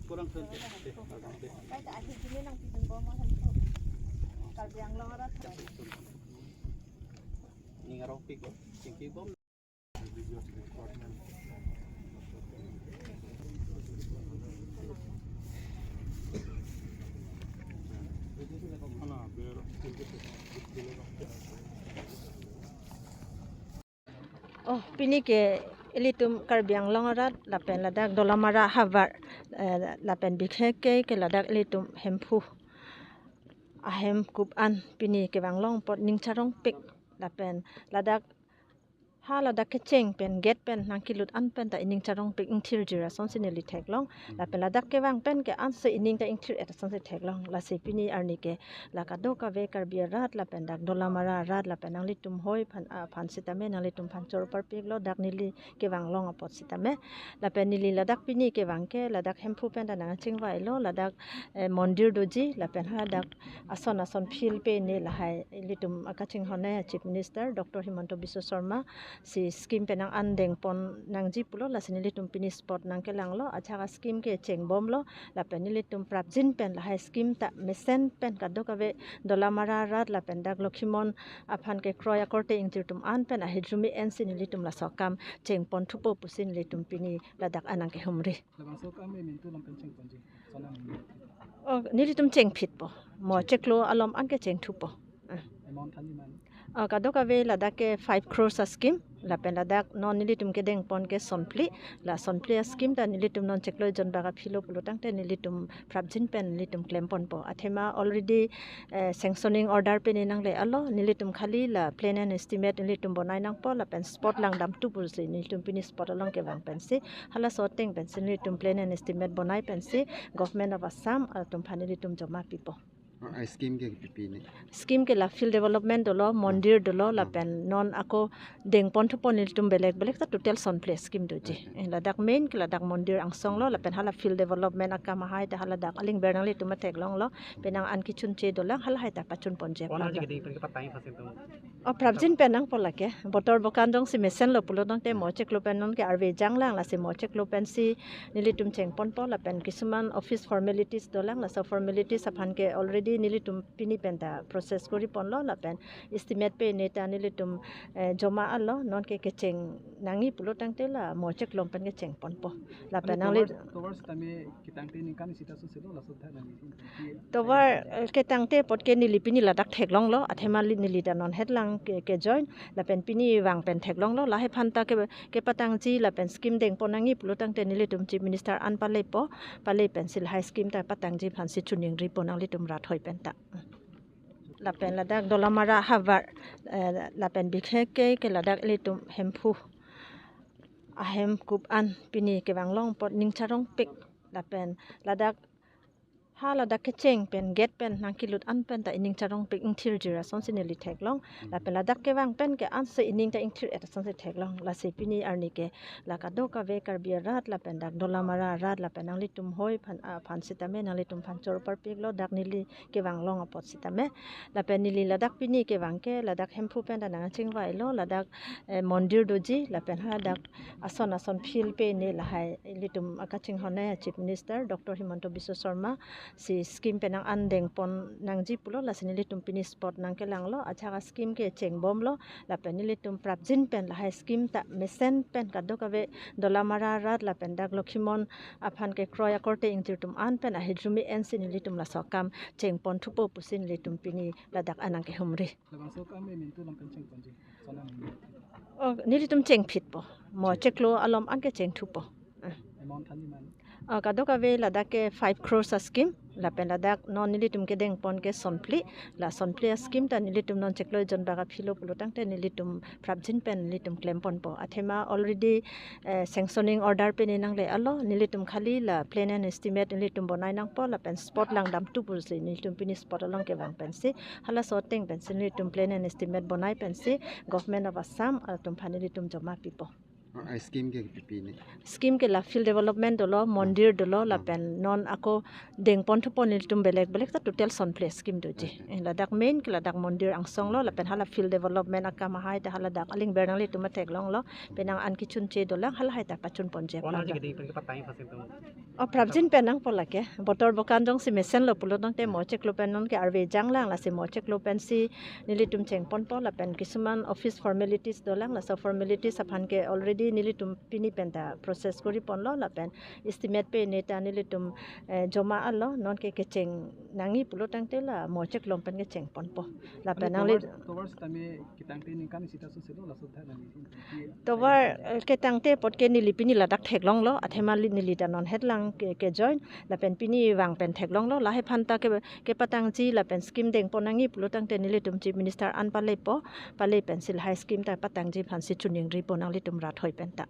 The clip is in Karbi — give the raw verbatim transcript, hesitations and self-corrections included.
Kurang twenty. Deh, kurang deh. Kaita ahi jini nang pijin bom ahan tu. Karbi Anglong arat. Ning arong pik bom, singki bom. Oh, pini ke ilitum Karbi Anglong arat lapen ladak Dolamara havar, eh, lapen bikheke ke ladak ilitum Hemphu ahemkup an pini kevang long apot ning charongpik lapen ladak ha ladak kecheng pen gate pen nangkelut an pen ta ining charongpik ingthirjir asonsi neli theklong. Lapen ladak kevang pen ke ansi ining ta ingthir-et asonsi theklong. Lasi pini arni ke la kadokave Karbi arat lapen dak Dolamara arat lapen nanglitum hoi aphan, aphan sitame nanglitum aphan choro parpiklo, dak neli kevang long apot sitame. Lapen neli ladak pini kevang ke ladak Hemphu pen ta nangchingvailo, ladak, eh, mondir doji lapen ha dak ason ason field pen ne lahai ilitum akachinghon a Chief Minister Doctor Himanta Biswa Sarma si scheme pen nang-an dengpon nangji pulo, lasi nelitum pini spot nangkelanglo, ajahak a scheme ke chengbomlo, lapen nelitum prapjin pen lahai scheme ta mesen pen kadokave Dolamara arat lapen dak Lokhimon aphan kekroi akorte ingjir atum an pen ahirjume ensi nelitum laso akam chengpon thupo pusi nelitum pini ladak an nangkehumri. Labangso akam emin tu lam pen chengponji. Sana emin. Oh, nelitum chengphitpo. Mo cheng- chiklo alom an ke chengthupo. Ah. Amount than iman? Ah, kadokave ladak ke five crores a scheme. Lapen ladak non nelitum kedengpon ke sonphli. La sonphli a scheme ta nelitum non chiklo jon bak aphi lo pulo tangte nelitum prapjin pen nelitum klemponpo. Athema already, eh, sanctioning order pen nangle alo, nelitum khali la plan and estimate nelitum bonai nangpo lapen spot langdamthu pusi nelitum pini spot along kevang pensi halaso ateng pensi nelitum plan and estimate bonai pensi Government of Assam atum aphan nelitum joma pipo. Oh, a scheme ke pipi ni? Scheme ke la field development dolo, mondir dolo, lapen non ako dengpon thupon nelitum belek belek ta total sonphli scheme doji. Okay. Eh, ladak main ke ladak mondir angsong lo, lapen hala field development akam ahai ta haladak aling bernang nelitum theklonglo, penang an kechunche dolang, halahai ta pachunponji. Wana aphan ji ta keding pen kepatang iphan si tum. Oh, prapjin pen nangpo lake. Botor bokan jongsi mesenlo pulo tangte mo chiklo pen non ke arve janglang, lasi mo chiklo pensi nelitum chengponpo lapen kisuman office formalities dolang, laso formalities aphan ke already nelitum pini pen ta process koriponlo lapen estimate pen ne ta nelitum, eh, joma alo, non ke kecheng nangji pulo tangte la mo chiklo pen ke chengponpo. Lapen mane nangli tovar, tovar sitame ketangte ningkan isi ta susilo laso tha nangji. Tovar, eh, ketangte apot ke neli pini ladak theklonglo, athema li neli ta non hetlang ke, ke join, lapen pini vang pen theklonglo, lahai aphan ta ke, kepatangji lapen scheme dengpon nangji pulo tangte nelitum Chief Minister an palepo, pale pensi lahai scheme ta patangji aphansi choningripo nanglitum rat hoi pen ta. Lapen ladak Dolamara havar, eh, lapen bikheke ke ladak ilitum Hemphu ahemkup an pini kevang long apot ning charongpik lapen ladak ha ladak kecheng pen gate pen nangkelut an pen ta ining charongpik ingthirjir asonsi neli theklong. Lapen ladak kevang pen ke ansi ining ta ingthir-et asonsi theklong. Lasi pini arni ke la kadokave Karbi arat lapen dak Dolamara arat lapen nanglitum hoi aphan, aphan sitame nanglitum aphan choro parpiklo, dak neli kevang long apot sitame. Lapen neli ladak pini kevang ke ladak Hemphu pen ta nangchingvailo, ladak, eh, mondir doji lapen ha dak ason ason field pen ne lahai ilitum akachinghon a Chief Minister Doctor Himanta Biswa Sarma si scheme pen nang-an dengpon nangji pulo, lasi nelitum pini spot nangkelanglo, ajahak a scheme ke chengbomlo, lapen nelitum prapjin pen lahai scheme ta mesen pen kadokave Dolamara arat lapen dak Lokhimon aphan kekroi akorte ingjir atum an pen ahirjume ensi nelitum laso akam chengpon thupo pusi nelitum pini ladak an nangkehumri. Labangso akam emin tu lam pen chengponji. Sana emin. Oh, nelitum chengphitpo. Mo cheng- chiklo alom an ke chengthupo. Ah. Amount than iman? Ah, kadokave ladak ke five crores a scheme. Lapen ladak non nelitum kedengpon ke sonphli. La sonphli a scheme ta nelitum non chiklo jon bak aphi lo pulo tangte nelitum prapjin pen nelitum klemponpo. Athema already, eh, sanctioning order pen nangle alo, nelitum khali la plan and estimate nelitum bonai nangpo lapen spot langdamthu pusi nelitum pini spot along kevang pensi halaso ateng pensi nelitum plan and estimate bonai pensi Government of Assam atum aphan nelitum joma pipo. Ah, scheme ke pipi ni. Scheme ke la field development dolo, mondir dolo, lapen non ako dengpon thupon nelitum belek belek ta total son place scheme doji. Okay. Eh, ladak main ke ladak mondir angsong lo, lapen hala field development akam ahai ta haladak aling ber nanglitum theklonglo, penang an kechunche dolang halahai ta pachunponji. Kono ji keding pen kepatang pasi tum. Oh, prapjin pen nangpo lake. Botor bokan jongsi mesenlo pulo tangte mo chiklo pen non ke arve janglang, lasi mo chiklo pensi nelitum chengponpo, lapen kisuman office formalities dolang, laso formalities aphan ke already nelitum pini pen ta process koriponlo, lapen estimate pe ne ta nelitum, eh, joma alo, non ke kecheng nangji pulo tangte la mo chiklo pen kechengponpo. Lapen nangli Tovar, tovar sitame ketangte ningkan isi ta susilo, laso thak nangji. Tovar, eh, ketangte apot ke neli pini ladak theklonglo, athema li- neli ta non hetlang ke, ke join, lapen pini vang pen theklonglo, lahai aphan ta ke, kepatangji lapen scheme dengpon nangji pulo tangte nelitum Chief Minister an palepo, pale pensi lahai scheme ta patangji aphansi choningripo nanglitum rat hoi pen ta.